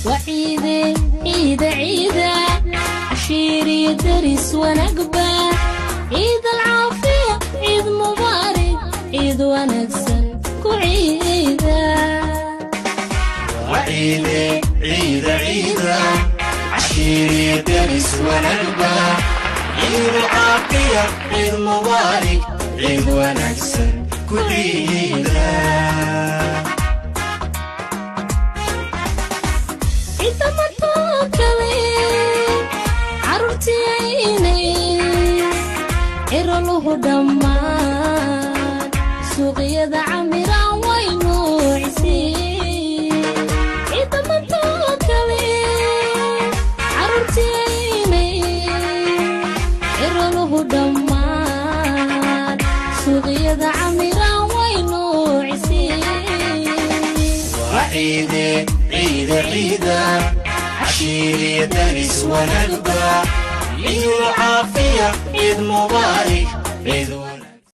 Waciide ciida ciida, cashiiriyo daris wanagba, ciid alcaafiya, ciid mubaarig, ciid wanaagsan ku ciida. Waciide ciida ciida, cashiiriyo deris wanagba, ciid alcaafiya, ciid mubaarig, ciid wanaagsan ku ciida. Ciidamadoo kale carruurtiaynay ciroluhu dhammaan suuqyada camiraan way nuuciseen. Ciidamadoo kale carruurtiaynay ciroluhu dhammaan suuqyada camiraan way nuuciseen. Waciide ciida ciida, cashiiriyo deris wanagba, ciid alcaafiya, ciid mubaarig, ciid